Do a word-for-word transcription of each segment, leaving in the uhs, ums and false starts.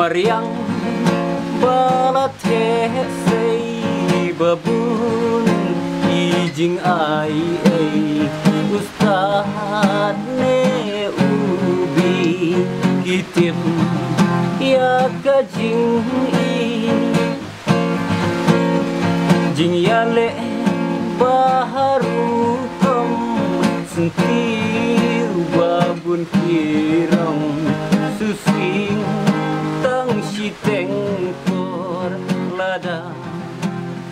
Riang ba la theh sei ba bun ki jingai ei, ustad ne u bi ki tip ïa ka jingi. Jingïaleh ba harum, sngewthuh ba bun ki rong, shu sing tang shiteng por, lada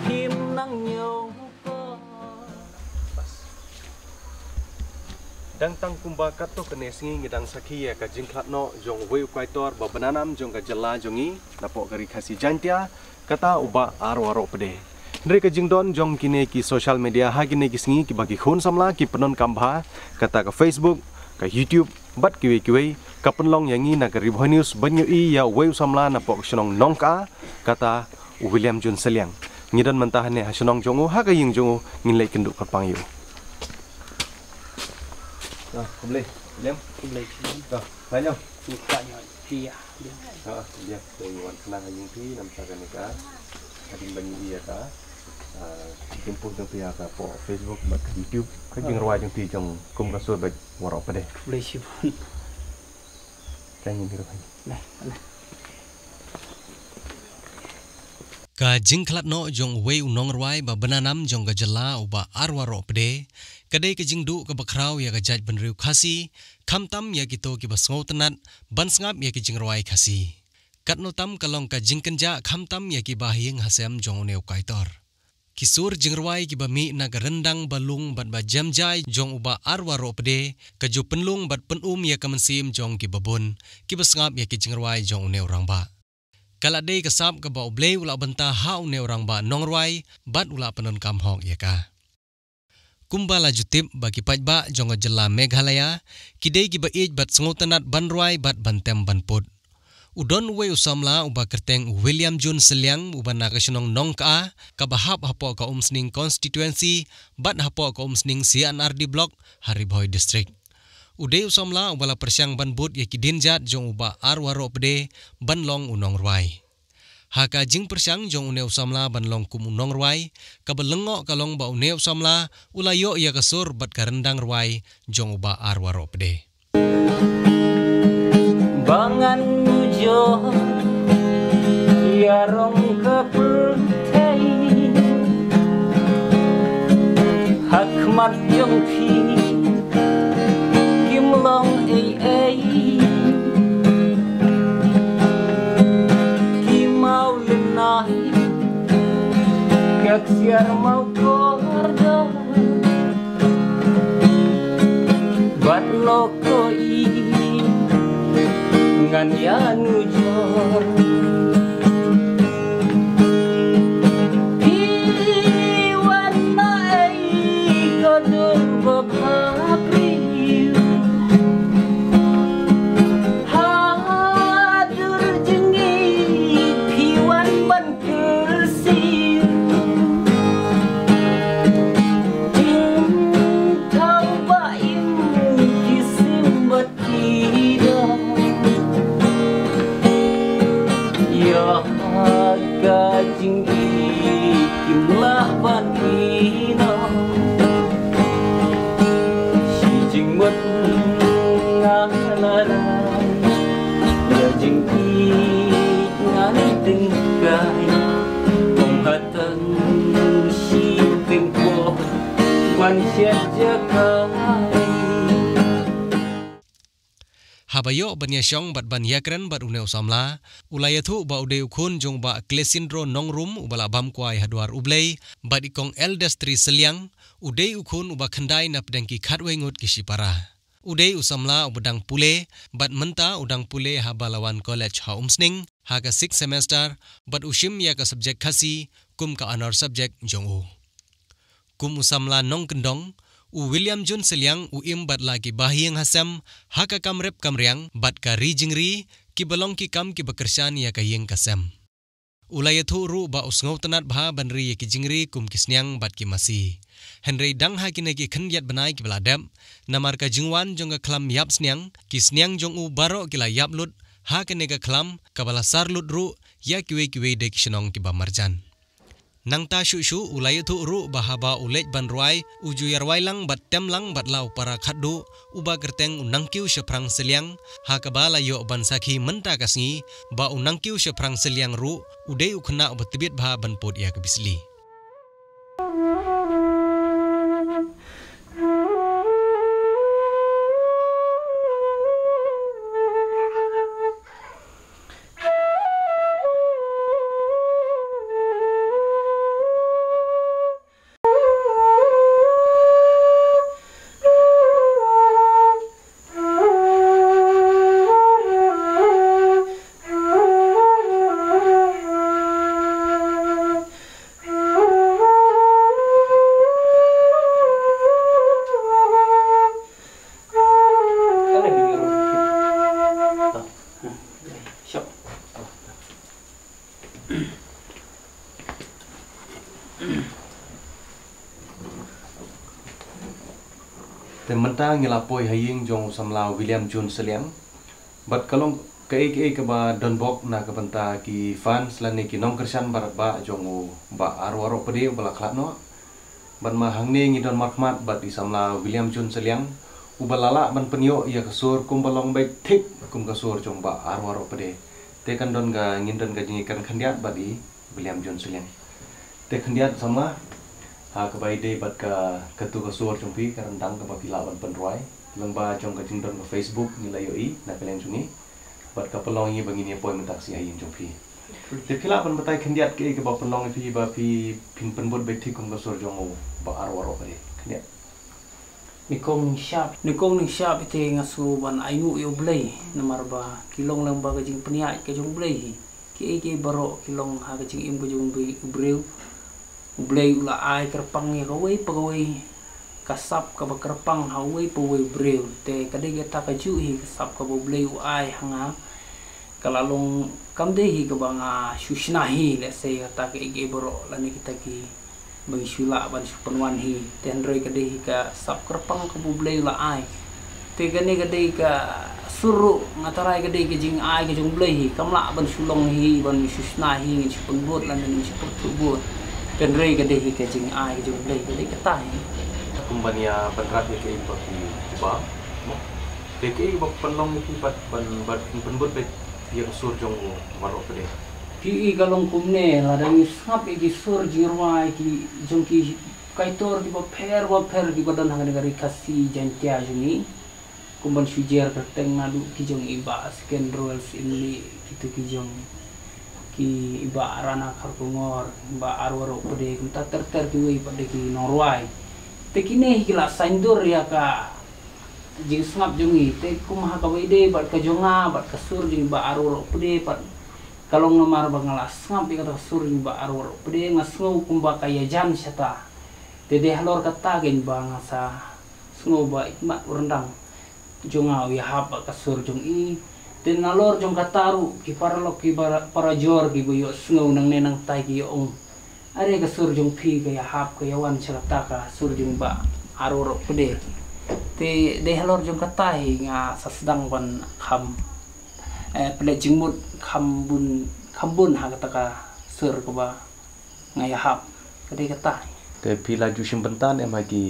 phim nang ñiew por. Dang tang kumba katto katne sngi ngi dang sakhi ïa ka jingkhlad noh jong uwei u kaitor ba bnanam jong ka jylla jong ngi napoh ka Ri Khasi Jaiñtia, kata u Bah R. Warohpde. Hynrei ka jingdon jong kine ki social media ha kine ki sngi kiba ki khun samla ki pyndonkam bha, kata ka Facebook, ka YouTube bad kiwei kiwei, ka pynlong ïa ngi na ka Ri Bhoi News ban ïohi ïa uwei u samla napoh ka shnong Nongkha, kata u William June Sylliang. Ngi don mynta hangne ha shnong jong u, ha ka ïing jong u, ngin leit kynduh kyrpang ïa u. Ah, khublei, William. Khublei. Ah, lait noh. Ngi kwah ïa phi ïa. Ah, ïa, te ngi wan khnang ha ïing phi, namar kane ka, hadien ba ngi ïa ka, ah, jingpyntip jong phi ha ka poh Facebook bad ka YouTube, ka jingrwai jong phi jong kum ka sur Bah Warohpde. Khublei shibun. Ka ngi ni ruh. Nah, nah. Ka jingkhlad noh jong uwei u nongrwai ba bnanam jong ka jylla u Bah R. Warohpde, ka dei ka jingduh kaba khraw ïa ka jaitbynriew Khasi, khamtam ïa kito kiba sngewtynnat ban sngap ïa ki jingrwai Khasi. Katno tam ka long ka jingkynjah khamtam ïa kiba ha ïing ha sem jong une u kaitor. Ki sur jingrwai kiba mih na ka ryndang ba lung bad ba jemjai jong u Bah R. Warohpde, ka ju pynlung bad pyn-um ïa ka mynsiem jong kiba bun kiba sngap ïa ki jingrwai jong une u rangbah. Ka la dei ka sap kaba U Blei u la bynta ha une u rangbah nongrwai bad u la pyndonkam hok ïa ka. Kumba la ju tip ba ki paidbah jong ka jylla Meghalaya ki dei kiba ïeit bad sngewtynnat ban rwai bad ban tem ban put. U don uwei u samla uba kyrteng u William June Sylliang, uba na ka shnong Nongkha, kaba hap hapoh ka Umsning Constituency bad hapoh ka Umsning C and R D Block ha Ri Bhoi District. U dei u samla uba la pyrshang ban bud ïa ki dienjat jong u Bah R. Warohpde ban long u nongrwai. Ha ka jingpyrshang jong une u samla ban long kum u nongrwai, kaba lyngngoh ka long ba une u samla u la ïoh ïa ka sur bad ka ryndang rwai jong u Bah R. Warohpde. Ba ngan nujor ïa rong ka pyrthei, ha khmat jong phi kim long ei ei. Ki mawlynnai, ka ksiar mawkordor bad lok ko i ngan ïa nujor. Phi wan ma ei ko dur ba bha briew. Ha dur jong ngi phi wan ban kyrsiew. Jingthaw ba im ki sim bad ki dong. Ïa ka jingïeit kim lah ban ïehnoh. Shi jingmut nga la rai, ïa jingïeit ngan tyngkai. Kum ha tang shi tyngkhuh ban shet jaka. Haba ïoh ban ïashong bad ban ïakren bad une u samla, u la ïathuh ba u dei u khun jong u Bah Klesindro Nongrum uba la bam kwai ha dwar U Blei, bad i Kong Eldestri Sylliang, u dei u khun uba khyndai na pdeng ki khatwei ngut ki shipara. U dei u samla uba dang pule, bad mynta u dang pule ha Balawan College ha Umsning, ha ka sixth semester, bad u shim ïa ka subject Khasi kum ka honour subject jong u. Kum u samla nongkyndong, u William June Sylliang u im bad la ki bahaïing hasem ha ka kam rep kam riang bad ka ri jingri, kiba long ki kam kiba kyrshan ïa ka ïing ka sem. U la ïathuh ruh ba u sngewtynnat bha ban ri ïa ki jingri kum ki sniang bad ki masi. Hynrei dang ha kine ki khyndiat bnai kiba la dep, namar ka jingwan jong ka khlam ïap sniang, ki sniang jong u baroh ki la ïap lut, Ha kane ka khlam kaba la sar lut ruh ïa kiwei kiwei de ki shnong kiba marjan. Nangta shuh shuh u la ïathuh ruh ba haba u leit ban rwai u ju ïa rwai lang bad tem lang bad la u para khatduh uba kyrteng u Nangkiew Shaphrang Sylliang, ha kaba la ïoh ban sakhi mynta ka sngi ba u Nangkiew Shaphrang Sylliang ruh u dei u khynnah uba tbit bha ban pud ïa ka bisli. Te mynta ngi la poi ha ïing jong u samla William John Sylliang. Bad ka long kaei kaei kaba don bok na ka bynta ki fans lane ki nongkyrshan baroh ba jong u Bah Arwah Rohpade uba la khlad noh. Bad ma hangne ngi don markhmat bad i samla William John Sylliang uba la lah ban pynïoh ïa ka sur kumba long beit thik kum ka sur jong u Bah Arwah Rohpade. Te kan don ka, ngin don ka jingïakren khyndiat bad i William John Sylliang. Te khyndiat samla, ha kaba ïadei bad ka, katu ka sur jong phi, ka ryndang kaba phi lah ban pynrwai lyngba jong ka jingdon ka Facebook ngi la ïohi na ka liang jong ngi. Bad ka pynlong ïa ngi ba ngin ïa poi mynta ka sngi ha ïing jong phi. Te phi lah ban batai khyndiat kaei kaba pynlong ïa phi ba phi, phin pynbud beit thik kum ka sur jong u Bah Arwah Rohpade. Khyndiat. Nyngkong nyngshap, nyngkong nyngshap ite nga sngew ban ainguh ïa U Blei namar ba ki long lang ba ka jingpynïaid ka jong U Blei hi. Kiei kiei baroh ki long ha ka jingim ka jong u briew. U Blei u la ai kyrpang ïa kawei pa kawei ka sap kaba kyrpang ha uwei pa uwei u briew. Te ka dei kata kajuh hi ka sap kaba U Blei u ai ha nga. Ka la long kam dei hi kaba nga shu shna hi, lehse kata kaei kaei baroh lane kita ki ba ngi shu lah ban shu pynwan hi. Te hynrei ka dei hi ka sap kyrpang kaba U Blei u la ai. Te kane ka dei ka sur ruh nga tharai ka dei ka jingai ka jong U Blei hi, kam lah ban shu long hi ban shu shna hi, ngin shu pynbud lane ngin shu pyrthuh bud. Te hynrei ka dei hi ka jingai ka jong U Blei, ka dei kata hi. Kum ban ïa pynrap ïa kaei ba phi ba. Te kaei ba pynlong ïa phi pat ban, ban pynbud beit ïa ka sur jong u Bah Arwah Rohpade. Phi i ka long kumne, lada ngi sngap ïa ki sur jingrwai ki jong ki kaitor kiba pher bapher kiba don ha kane ka ri Khasi Jaiñtia jong ngi. Kum ban shu jer kyrteng naduh ki jong i Bah Seken Royal Syiemlieh, kitu ki jong ki i Bah Rana Kharkongor, Bah Arwah Rohpade, kumta ter ter kiwei pat de ki nongrwai. Te kine hi ki la saiñdur ïa ka jingsngap jong ngi, te kum ha kaba ïadei bad ka jong nga bad ka sur jong i Bah Arwah Rohpade pat ka long namar ba nga la sngap ïa kata ka sur jong i Bah Arwah Rohpade, nga sngew kumba ka ïajan shata. Te dei halor kata kein ba nga sa sngew ba i khmat u ryndang jong nga u ïahap bad ka sur jong i. Te nalor jong kata ruh ki paralok ki para, parajor kiba ïohsngew nangne nangtai ki ïa ong, are ka sur jong phi ka ïahap ka ïawan sha kata ka sur jong i Bah Arwah Rohpade. Te dei halor jong kata hi nga sa sdang ban kham, eh, pynleit jingmut kham bun, kham bun ha kata ka sur kaba nga ïahap. Ka dei kata hi. Te phi la ju shim bynta ne em ha ki,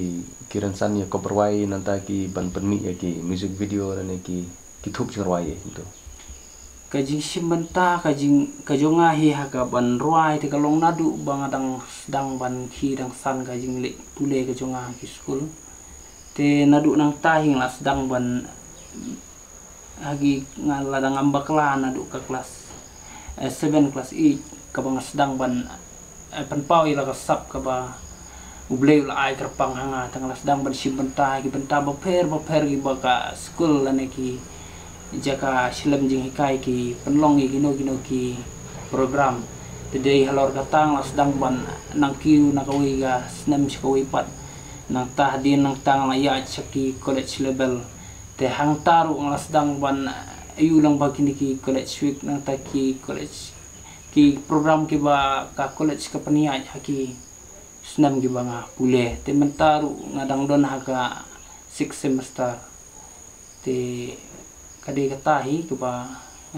ki rynsan ïa ka rwai nangta ki ban pynmih ïa ki music video lane ki, ki thup jingrwai ïa ki tu? Ka jingshim bynta ka jing, ka jong nga hi ha ka ban rwai te ka long naduh ba nga dang sdang ban khie dang san ka jingleit pule ka jong nga ha ki skul. Te naduh nangta hi nga la sdang ban, ha ki, nga la dang ngam bakla naduh ka klas, eh, seven, klas eight kaba nga sdang ban, eh, pynpaw ïa la ka sap kaba U Blei u la ai kyrpang ha nga, te nga la sdang ban shim bynta ha ki bynta bapher bapher kiba ka skul lane ki jaka shlem jinghikai ki pynlong ïa kino kino ki program. Te dei halor kata nga la sdang ban nang kiew na kawei ka snem sha kawei pat. Nangta hadien nangta nga la ïaid sha ki college level. Te hangta ruh nga la sdang ban ïoh lang ba kine ki college week nangta ki college, ki program kiba ka college ka pynïaid ha ki snem kiba nga pule. Te mynta ruh nga dang don ha ka sixth semester. Te ka dei kata hi kaba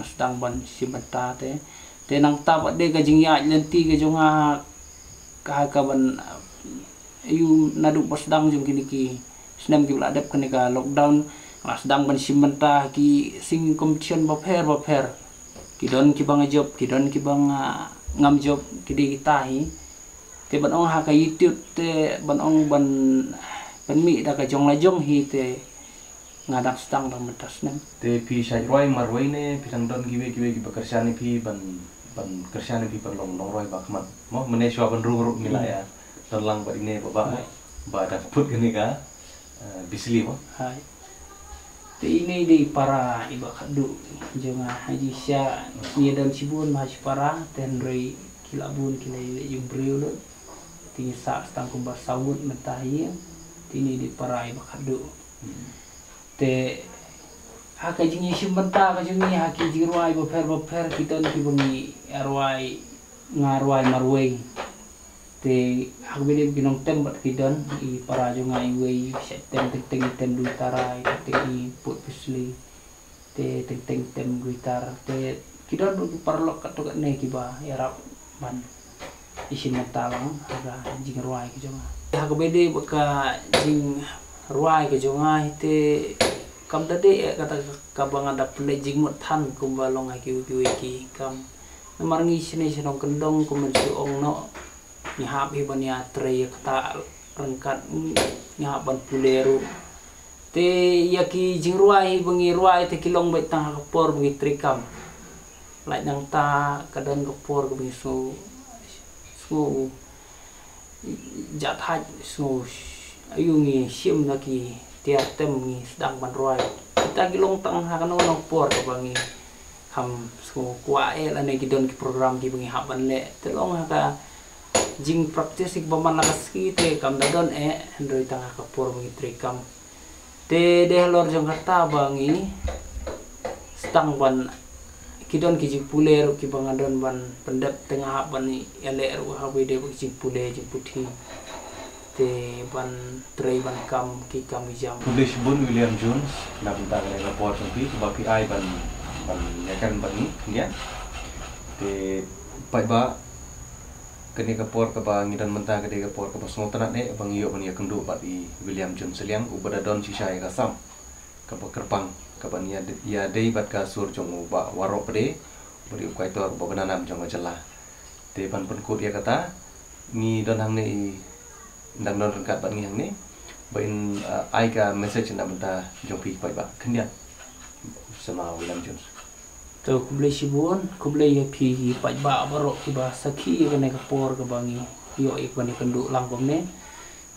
Sdang ban shim bynta te. Te nangta pat de ka jingïaid lynti ka jong nga ka, ka ban, uh, ïa naduh ba sdang jong kine ki snem kiba la dep kane ka lockdown, nga sdang ban shim bynta ki singing competition bapher bapher. Ki don kiba nga jop, ki don kiba nga ngam jop, ki dei kita hi. Te ban ong ha ka YouTube te ban ong ban pynmih da ka jong la jong hi te nga dang sdang dang mynta snem. Te phi shait rwai marwei ne phi dang don kiwei kiwei kiba kyrshan ïa phi ban, ban kyrshan ïa phi ban long nongrwai ba khmat? Mo, mynne shuwa ban rung ruh ngi la ïa don lang bad ine ba ba ba dang put kane ka, eh, Bisli mo. Hai. Te ine dei para iba khadduh jong nga, ha jingshisha ngi don shibun ba ha shi para, te hynrei ki la bun ki la ïaleh jingbriew lut. Te ngi sah tang kumba saw ngut mynta hi. Te ine dei para iba khadduh. Te ha ka jingïashim bynta ka jong ngi ha ki jingrwai bapher bapher ki don kiba ngi rwai, nga rwai marwei. Te ha kaba ïadei ki nongtem pat ki don, i para jong nga iwei, shait tem teng teng i tem duitara, i tem i put Bisli. Te teng teng tem guitar, te ki don ruh ki paralok katto katne kiba ïarap ban ïashim bynta lang ha ka jingrwai ka jong nga. Ha kaba ïadei bad ka jingrwai ka jong nga hi te kam da dei eh kata kaba nga da pynleit jingmut than kumba long ha kiwei kiwei ki kam. Namar ngi shane sha nongkyndong kumba shu ong noh, ngi hap hi ban ïatrei ïa kata ryngkat, ngi hap ban pule ruh. Te ïa ki jingrwai hi ba ngi rwai te ki long beit tang ha ka por ba ngi treikam. Lait nangta ka don ka por kaba ngi sngew, sngew jahthait, sngew aïu ngi shim na ki tiar tem ngi sdang ban rwai. Kita ki long tang ha kano kano por kaba ngi kham sngew kwah eh lane ki don ki program kiba ngi hap ban leh. Te long ha ka jingpractice kiba man la ka sngi te kam da don eh, hynrei tang ha ka por ba ngi treikam. Te dei halor jong kata ba ngi sdang ban, ki don ki jingpule ruh kiba nga don ban pyndep te nga hap ban ïaleh ruh ha kaba ïadei bad ki jingpule jingputhi. Te ban trei ban kam ki kam ki jam. Khublei shibun William Jones na bynta kane ka por jong phi kaba phi ai ban, ban ïakren bad ngi khyndiat. Te paidbah, kane ka por kaba ngi don mynta ka dei ka por kaba sngewtynnat eh ba ngi ïoh ban ïakynduh bad i William Jones Sylliang uba da don shisha ïa ka sam kaba kyrpang kaba ngi ïa, ïadei bad ka sur jong u Bah Waroh Pde uba dei u kaitor uba bnanam jong ka jylla. Te ban pynkut ïa kata ngi don hangne i, dang don ryngkat bad ngi hangne ba in, uh, ai ka message na bynta jong phi paidbah khyndiat. Sama William Jones. To khublei shibun, khublei ïa phi ki paidbah baroh kiba sakhi ïa kane ka por kaba ngi ïoh ïa kane ka kynduh lang kumne.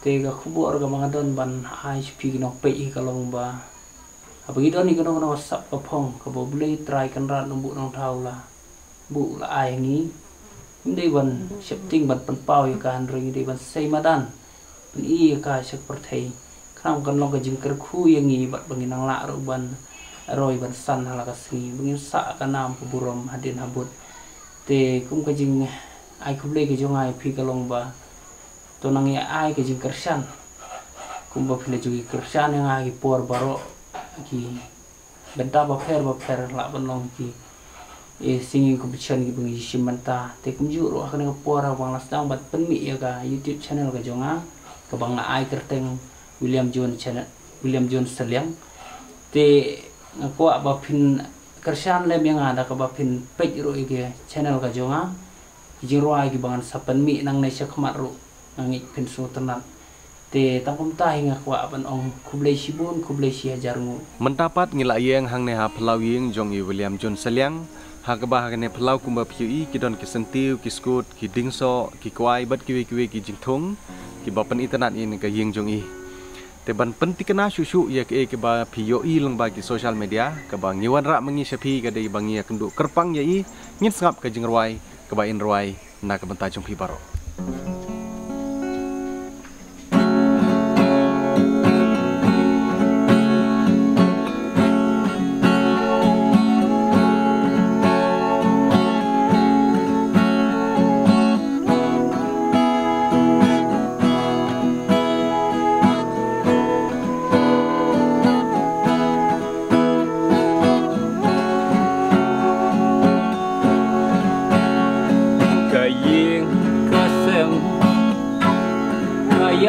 Te ka khubor kaba nga don ban ai sha phi ki nongpeit hi ka long ba haba ngi don ïa kano kano ka sap ka phong kaba U Blei Trai Kynrad Nongbuh Nongthaw la buh la ai ngi, ym dei ban sheptieng ban pynpaw ïa ka, hynrei ngi dei ban sei madan pyni ïa ka sha ka pyrthei. Khnang kan long ka jingkyrkhu ïa ngi bad ba ngin nang lah ruh ban roi ban san ha la ka sngi ba ngin sah ka nam ka burom hadien habud. Te kum ka jingai khublei ka jong nga ïa phi ka long ba to nang ïa ai ka jingkyrshan kumba phi la ju kyrshan ïa nga ha ki por baroh, ki bynta bapher bapher lah ban long ki, eh, singing competition kiba ngi shim bynta. Te kumjuh ruh ha kane ka por haba nga la sdang ban pynmih ïa ka YouTube channel ka jong nga kaba nga ai kyrteng William Jones channel, William Jones Sylliang. Te nga kwah ba phin kyrshan lem ïa nga da kaba phin peit ruh ïa ka channel ka jong nga. Ki jingrwai kiba ngan sa pynmih nangne shakhmat ruh nga ngeit phin sngewtynnat. Te tang kumta hi nga kwah ban ong khublei shibun, khublei shihajar nguh. Mynta pat ngi la ïeng hangne ha phyllaw ïing jong i William Jones Sylliang, ha kaba ha kane phyllaw kumba phi ïohi ki don ki syntiew, ki skud, ki diengsoh, ki kwai bad kiwei kiwei ki jingthung kiba pynitynnat ïa kane ka ïing jong i. Te ban pynthikna shuh shuh ïa kaei kaba phi ïohi lyngba ki social media, kaba ngi wanrah ma ngi sha phi ka dei ba ngi ïakynduh kyrpang ïa i, ngin sngap ka jingrwai kaba in rwai na ka bynta jong phi baroh.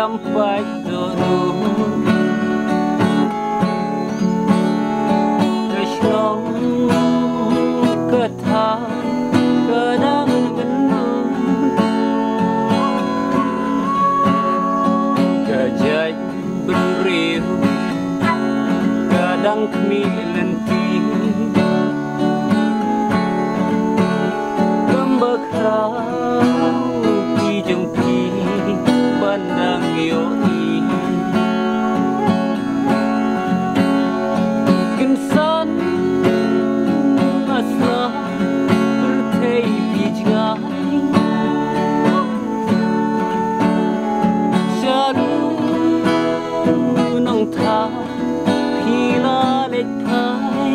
Kam pait dohnud ka shnong ka thaw ka dang kynnoh, ka jait bynriew ka dang khmih lynti. Kumba khraw ki jong phi ban dang ïohi. Kynsan asla pyrthei phi jngai. Sharu Nongthaw phi la leit phai.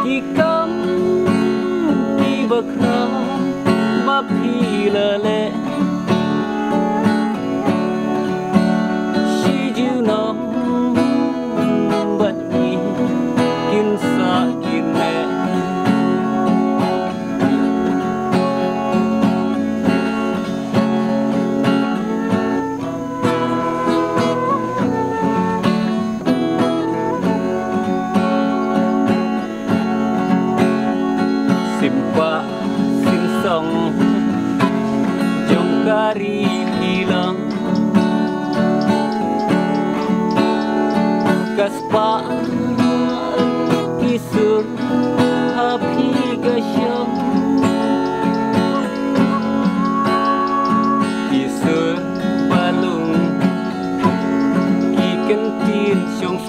Ki kam kiba khraw ba phi la leh. Shi junom bad ngi kin sah kin leh. Sim pah sim song jong ka ri phi long. Ka spah ki sur ha phi ka shong. Ki sur ba lung ki kyntien shong.